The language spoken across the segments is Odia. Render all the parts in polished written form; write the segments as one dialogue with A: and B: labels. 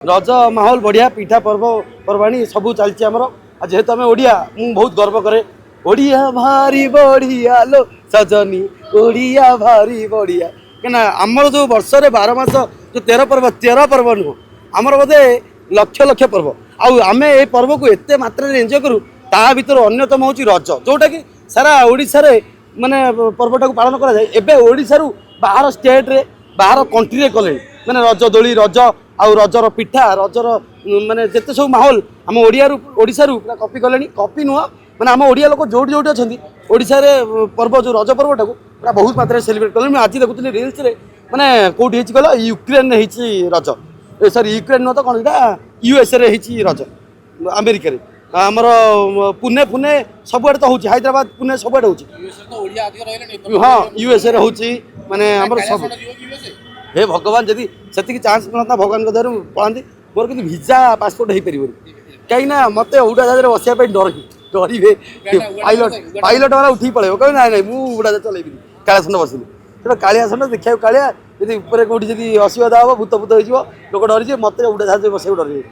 A: ରଜ ମାହୋଲ ବଢ଼ିଆ, ପିଠା, ପର୍ବ ପର୍ବାଣୀ ସବୁ ଚାଲିଛି ଆମର। ଆଉ ଯେହେତୁ ଆମେ ଓଡ଼ିଆ, ମୁଁ ବହୁତ ଗର୍ବ କରେ। ଓଡ଼ିଆ ଭାରି ବଢ଼ିଆ ଲୋ ସଜନୀ, ଓଡ଼ିଆ ଭାରି ବଢ଼ିଆ। କାହିଁକିନା ଆମର ଯେଉଁ ବର୍ଷରେ 12 ମାସ ଯେଉଁ 13 ପର୍ବ, 13 ପର୍ବ ନୁହଁ, ଆମର ବୋଧେ ଲକ୍ଷ ଲକ୍ଷ ପର୍ବ। ଆଉ ଆମେ ଏ ପର୍ବକୁ ଏତେ ମାତ୍ରାରେ ଏନ୍ଜୟ କରୁ, ତା ଭିତରୁ ଅନ୍ୟତମ ହେଉଛି ରଜ, ଯେଉଁଟାକି ସାରା ଓଡ଼ିଶାରେ ମାନେ ପର୍ବଟାକୁ ପାଳନ କରାଯାଏ। ଏବେ ଓଡ଼ିଶାରୁ ବାହାର ଷ୍ଟେଟ୍ରେ, ବାହାର କଣ୍ଟ୍ରିରେ କଲେଣି। ମାନେ ରଜ ଦୋଳି, ରଜ ଆଉ ରଜର ପିଠା, ରଜର ମାନେ ଯେତେ ସବୁ ମାହୋଲ ଆମ ଓଡ଼ିଆରୁ, ଓଡ଼ିଶାରୁ ପୁରା କପି କଲେଣି। କପି ନୁହଁ, ମାନେ ଆମ ଓଡ଼ିଆ ଲୋକ ଯୋଉଠି ଯୋଉଠି ଅଛନ୍ତି, ଓଡ଼ିଶାରେ ପର୍ବ ଯେଉଁ ରଜ ପର୍ବଟାକୁ ପୁରା ବହୁତ ମାତ୍ରାରେ ସେଲିବ୍ରେଟ୍ କଲେଣି। ମୁଁ ଆଜି ଦେଖୁଥିଲି ରିଲ୍ସରେ, ମାନେ କେଉଁଠି ହେଇଛି କହିଲ? ୟୁକ୍ରେନରେ ହେଇଛି ରଜ। ଏ ସରି, ୟୁକ୍ରେନ୍ ନୁହଁ ତ କ'ଣ ଏଇଟା, ୟୁଏସ୍ଏରେ ହେଇଛି ରଜ, ଆମେରିକାରେ, ଆମର ପୁନେ ଫୁନେ ସବୁଆଡ଼େ ତ ହେଉଛି, ହାଇଦ୍ରାବାଦ, ପୁନେ ସବୁଆଡ଼େ ହେଉଛି।
B: ୟୁଏସଏ ତ ଓଡ଼ିଆ ଅଧିକ ରହିଲେଣି।
A: ହଁ, ୟୁଏସ୍ଏରେ ହେଉଛି, ମାନେ ଆମର ସବୁ।
B: ଯିବ କି ୟୁଏସଏ?
A: ହେ ଭଗବାନ, ଯଦି ସେତିକି ଚାନ୍ସ ମିଳନ୍ତା, ଭଗବାନଙ୍କ ଦୟାରୁ ପଳାନ୍ତି। ମୋର କିନ୍ତୁ ଭିଜା ପାସପୋର୍ଟ ହେଇପାରିବନି, କାହିଁକିନା ମୋତେ ଉଡ଼ାଜାହାଜରେ ବସିବା ପାଇଁ ଡର। ଡରିବେ ପାଇଲଟ, ପାଇଲଟ ବାଲା ଉଠିକି ପଳେଇବ, କହିବେ ନାଇଁ ନାଇଁ, ମୁଁ ଉଡ଼ାଜାହାଜ ଚଲେଇବିନି। କାଳିଆ ଷଣ୍ଢ ବସିଲି, ସେଟା କାଳିଆ ଷଣ୍ଢ, ଦେଖିବାକୁ କାଳିଆ, ଯଦି ଉପରେ କେଉଁଠି ଯଦି ଅସୁବିଧା ହେବ, ଭୂତ ଭୂତ ହେଇଯିବ, ଲୋକ ଡରିଯିବେ। ମୋତେ ଉଡ଼ାଜାହାଜରେ ବସିବାକୁ ଡରିବେ।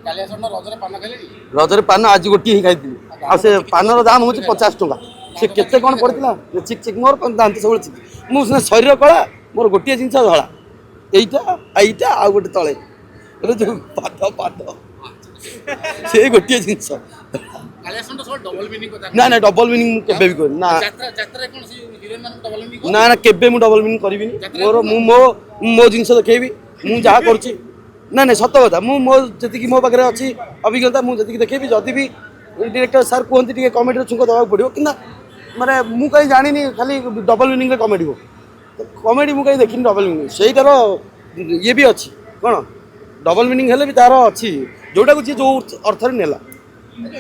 B: କାଳିଆ ଷଣ୍ଢ ରଜରେ ପାନ ଖାଇଲେଣି?
A: ରଜରେ ପାନ ଆଜି ଗୋଟିଏ ହିଁ ଖାଇଥିଲି। ଆଉ ସେ ପାନର ଦାମ ହେଉଛି 50 ଟଙ୍କା। ସେ କେତେ କ'ଣ ପଡ଼ିଥିଲା? ଚିକ୍ ଚିକ୍, ମୋର ଦାନ୍ତ ସବୁବେଳେ ଚିକ୍। ମୁଁ ସିନା ଶରୀର କଳା, ମୋର ଗୋଟିଏ ଜିନିଷ ଧଳା, ଏଇଟା ଏଇଟା ଆଉ ଗୋଟେ ତଳେ ଗୋଟେ ଯୋଉ ପାଦ ପାଦ, ସେ ଗୋଟିଏ ଜିନିଷ।
B: କାଳିଆ ଷଣ୍ଢ ସବୁ ଡବଲ ମିନିଂ କଥା।
A: ନା ନା, ଡବଲ ମିନିଂ ମୁଁ କେବେ ବି କରିନି, ନା।
B: ଯାତ୍ରାରେ କ'ଣ ସେ ହିରୋଇନ ମାନଙ୍କୁ ଡବଲ ମିନିଂ?
A: ନା ନା, କେବେ ମୁଁ ଡବଲ ମିନିଂ କରିବିନି। ମୋର ମୁଁ ମୋ ମୋ ଜିନିଷ ଦେଖେଇବି, ମୁଁ ଯାହା କରୁଛି। ନା ନାଇଁ, ସତ କଥା, ମୁଁ ମୋ ଯେତିକି ମୋ ପାଖରେ ଅଛି ଅଭିଜ୍ଞତା, ମୁଁ ଯେତିକି ଦେଖେଇବି। ଯଦି ବି ଡିରେକ୍ଟର ସାର୍ କୁହନ୍ତି ଟିକେ କମେଡ଼ିର ଛୁଙ୍କ ଦେବାକୁ ପଡ଼ିବ, କିନ୍ତୁ ମାନେ ମୁଁ କାହିଁ ଜାଣିନି ଖାଲି ଡବଲ ମିନିଂରେ କମେଡ଼ି ହବ। କମେଡ଼ି ମୁଁ କାହିଁ ଦେଖିନି ଡବଲ ମିନିଂ। ସେଇଟାର ଇଏ ବି ଅଛି, କ'ଣ ଡବଲ ମିନିଂ ହେଲେ ବି ତାର ଅଛି, ଯେଉଁଟାକୁ ଯିଏ ଯେଉଁ ଅର୍ଥରେ ନେଲା।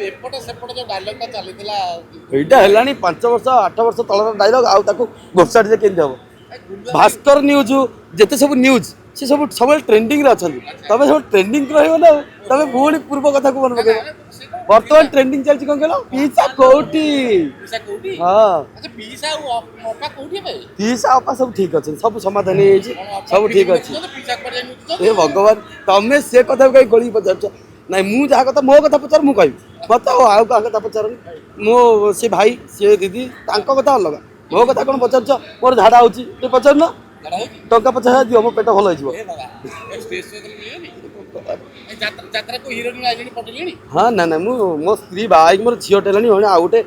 B: ଏପଟ ସେପଟ ଯୋଉ ଡାଇଲଗଟା ଚାଲିଥିଲା।
A: ଏଇଟା ହେଲାଣି 5 ବର୍ଷ, 8 ବର୍ଷ ତଳର ଡାଇଲଗ, ଆଉ ତାକୁ ଘୋଷାଡ଼ିଲେ କେମିତି ହେବ? ଭାସ୍କର ନ୍ୟୁଜ୍, ଯେତେ ସବୁ ନ୍ୟୁଜ୍, ସେ ସବୁ ସବୁବେଳେ ଟ୍ରେଣ୍ଡିଂରେ ଅଛନ୍ତି। ତମେ ସବୁ ଟ୍ରେଣ୍ଡିଂ ରହିବ ନା, ଆଉ ତମେ ପୁଣି ପୂର୍ବ କଥାକୁ ମନେ ପକେଇବ। ବର୍ତ୍ତମାନ ଟ୍ରେଣ୍ଡିଂ ଚାଲିଛି କ'ଣ କହିଲ? ପିସା କୋଉଠି?
B: ପିସା କୋଉଠି?
A: ହଁ।
B: ଆଚ୍ଛା, ପିସା ଆଉ ଅପା କୋଉଠି ଏବେ?
A: ପିସା ଅପା ସବୁ ଠିକ ଅଛନ୍ତି, ସବୁ ସମାଧାନ ହେଇଯାଇଛି, ସବୁ ଠିକ ଅଛି।
B: ପିସା କୁଆଡେ ଯାଇ ନୁଚୁଛନ୍ତି?
A: ଏ ଭଗବାନ, ତମେ ସେ କଥାକୁ କାହିଁ ଗୋଳିକି ପଚାରୁଛ? ନାଇଁ, ମୁଁ ଯାହା କଥା, ମୋ କଥା ପଚାର, ମୁଁ କହିବି। ମତେ ଆଉ କାହା କଥା ପଚାରନି। ମୋ ସେ ଭାଇ, ସେ ଦିଦି, ତାଙ୍କ କଥା ଅଲଗା। ମୋ କଥା କ'ଣ ପଚାରୁଛ? ମୋର ଝାଡ଼ା ହେଉଛି, ଟିକେ ପଚାରୁନ।
B: ଝାଡ଼ା ହଉଛି?
A: ଟଙ୍କା 50,000 ଦିଅ, ମୋ ପେଟ ଭଲ ହେଇଯିବ।
B: ଏ ବାବା, ଏ ଷ୍ଟେଜ ଶୋ କଲେ ମିଳିବନି। ଏ ଯାତ୍ରା କୋଉ ହିରୋଇନ ଆଇଲେଣି, ପଟେଇଲେଣି?
A: ହଁ, ନା ନା, ମୁଁ ମୋ ସ୍ତ୍ରୀ ବାହା ହେଇକି ମୋର ଝିଅଟେ ହେଲାଣି ଜଣେ, ଆଉ ଗୋଟେ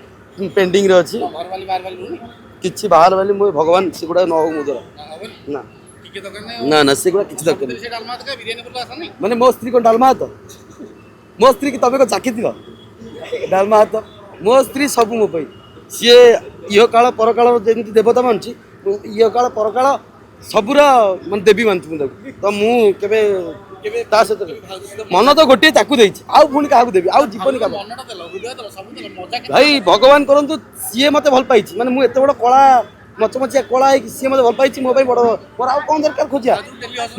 A: ପେଣ୍ଡିଂରେ ଅଛି।
B: ଘର ବାଲି ବାହାର ବାଲି ରହୁନି?
A: କିଛି ବାହାର ବାଲି, ମୁଁ ଭଗବାନ, ସେଗୁଡ଼ା ନ ହଉ ମୋ ଦ୍ୱାରା।
B: ହବନି?
A: ନା।
B: ଟିକେ ଦରକାର ନାହିଁ?
A: ନା ନା, ସେଗୁଡ଼ା କିଛି ଦରକାର ନାହିଁ।
B: ସେ ଡାଲମା ଭାତ ଖାଏ, ବିରିୟାନୀ ଉପରେ ଆସନି।
A: ମାନେ ମୋ ସ୍ତ୍ରୀ କ'ଣ ଡାଲମା ଭାତ? ମୋ ସ୍ତ୍ରୀ କି ତମେ କ'ଣ ଚାଖିଥିଲ ଡାଲମା ଭାତ? ମୋ ସ୍ତ୍ରୀ ସବୁ ମୋ ପାଇଁ। ସିଏ ଇହକାଳ ପରକାଳ ଯେମିତି ଦେବତା ମାନୁଛି, ମୁଁ ଇହକାଳ ପରକାଳ ସବୁର ମାନେ ଦେବୀ ମାନୁଛି ମୁଁ ତାକୁ। ତ ମୁଁ କେବେ
B: କେବେ
A: ତା ସହିତ ମନ ତ ଗୋଟିଏ ତାକୁ ଦେଇଛି, ଆଉ ପୁଣି କାହାକୁ ଦେବି? ଆଉ ଯିବନି କାହା।
B: ମନଟା ଦେଲ, ହୃଦୟ ଦେଲ, ସବୁ ଦେଲ, ମଜା କେତେ?
A: ଭାଇ, ଭଗବାନ କରନ୍ତୁ, ସିଏ ମୋତେ ଭଲ ପାଇଛି। ମାନେ ମୁଁ ଏତେ ବଡ଼ କଳା, ମଚମଚିଆ କଳା ହେଇକି ସିଏ ମୋତେ ଭଲ ପାଇଛି, ମୋ ପାଇଁ ବଡ଼। ମୋର ଆଉ କ'ଣ ଦରକାର ଖୋଜିବା?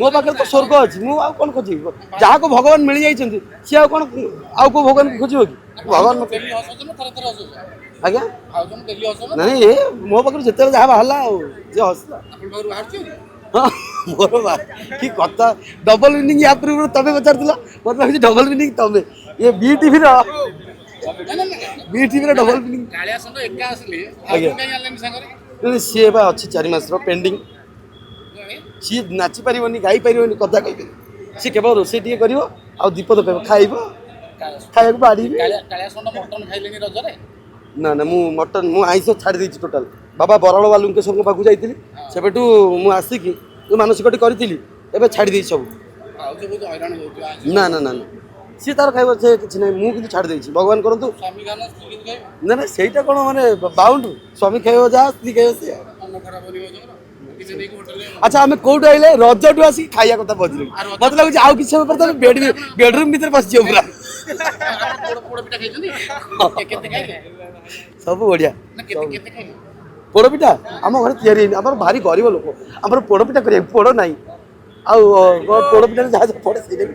A: ମୋ ପାଖରେ ତ ସ୍ୱର୍ଗ ଅଛି, ମୁଁ ଆଉ କ'ଣ ଖୋଜିବି? ଯାହାକୁ ଭଗବାନ ମିଳିଯାଇଛନ୍ତି, ସିଏ ଆଉ କ'ଣ, ଆଉ କୋଉ ଭଗବାନକୁ ଖୋଜିବ କି? ଭଗବାନ ମତେ
B: ଡେଲି ହସଉଛ ନା ଥରେ ଥରେ ହସଉଛ?
A: ଆଜ୍ଞା?
B: ଭାଉଜଙ୍କୁ ଡେଲି ହସଉଛ ନା?
A: ନାଇଁ, ଏ ମୋ ପାଖରୁ ଯେତେବେଳେ ଯାହା ବାହାରିଲା, ଆଉ ଯିଏ ହସିଲା।
B: ଆପଣଙ୍କ ପାଖରୁ ବାହାରୁଛି?
A: ହଁ, ମୋର କି କଥା, ଡବଲ ମିନିଂ ୟା ପୂର୍ବରୁ ତମେ ପଚାରୁଥିଲ, ମତେ ଲାଗୁଛି ଡବଲ ମିନିଂ ତମେ ଇଏ ବି ଟିଭିର,
B: ନା ନା ନା।
A: ବି ଟିଭିର ଡବଲ ମିନିଂ।
B: କାଳିଆ ଷଣ୍ଢ ଏକା ଆସିଲେ?
A: ଆଜ୍ଞା।
B: ଭାଉଜଙ୍କୁ କାହିଁ ଆଣିଲେନି ସାଙ୍ଗରେ?
A: ସିଏ ବା ଅଛି 4 ମାସର ପେଣ୍ଡିଂ। ସିଏ ନାଚି ପାରିବନି, ଗାଇ ପାରିବନି, କଥା କହିପାରିବନି। ସିଏ କେବଳ ରୋଷେଇ ଟିକେ କରିବ ଆଉ ଦୀପ ଦୋକାନ, ଖାଇବ, ଖାଇବାକୁ ବାଢ଼ିବି।
B: କାଳିଆ ଷଣ୍ଢ ମଟନ ଖାଇଲେଣି ରଜରେ?
A: ନା ନା, ମୁଁ ମଟନ୍, ମୁଁ ଆଇଁଷ ଛାଡ଼ି ଦେଇଛି ଟୋଟାଲ। ବାବା ବରାଳ ବାଲୁଙ୍କେଶ୍ୱରଙ୍କ ପାଖକୁ ଯାଇଥିଲି, ସେବେଠୁ ମୁଁ ଆସିକି ଯେଉଁ ମାନସିକଟି କରିଥିଲି, ଏବେ ଛାଡ଼ି ଦେଇଛି ସବୁ।
B: ଭାଉଜ ବହୁତ ହଇରାଣ ହଉଥିବ ଆଇଁଷ।
A: ନା ନା ନା ନା, ସିଏ ତାର ଖାଇବ, ସେ କିଛି ନାହିଁ। ମୁଁ କିନ୍ତୁ ଛାଡ଼ି ଦେଇଛି, ଭଗବାନ କରନ୍ତୁ।
B: ସ୍ୱାମୀ ଖାଉନା, ସ୍ତ୍ରୀ କେମିତି ଖାଇବ?
A: ନା ନା, ସେଇଟା କ'ଣ ମାନେ ବାଉଣ୍ଡ? ସ୍ୱାମୀ ଖାଇବ ଯାହା, ସ୍ତ୍ରୀ ଖାଇବ ସେଇଆ।
B: ମନ ଖରାପ କରିବ ଭାଉଜଙ୍କର କିଛି ନେଇକି ହୋଟେଲରେ।
A: ଆଚ୍ଛା, ଆମେ କୋଉଠୁ ଆଇଲେ? ରଜଠୁ ଆସିକି ଖାଇବା କଥା ପହଞ୍ଚିଲୁ। ମତେ ଲାଗୁଛି ଆଉ କିଛି ସମୟ ପରେ ତମେ ବେଡରୁମ୍ ଭିତରେ ପଶିଯିବ ପୁରା।
B: ଆପଣ ପୋଡ଼ ପିଠା ଖାଇଛନ୍ତି? କେତେ ଖାଇଲେ?
A: ସବୁ ବଢିଆ।
B: ନା, କେତେ କେତେ ଖାଇଲେ?
A: ପୋଡ଼ପିଠା ଆମ ଘରେ ତିଆରି ହେଇନି। ଆମର ଭାରି ଗରିବ ଲୋକ, ଆମର ପୋଡ଼ପିଠା କରିବାକୁ ପୋଡ଼ ନାହିଁ। ଆଉ ପୋଡ଼ପିଠାରେ ଯାହା ଯାହା ପଡ଼େ ସେଇଟା ବି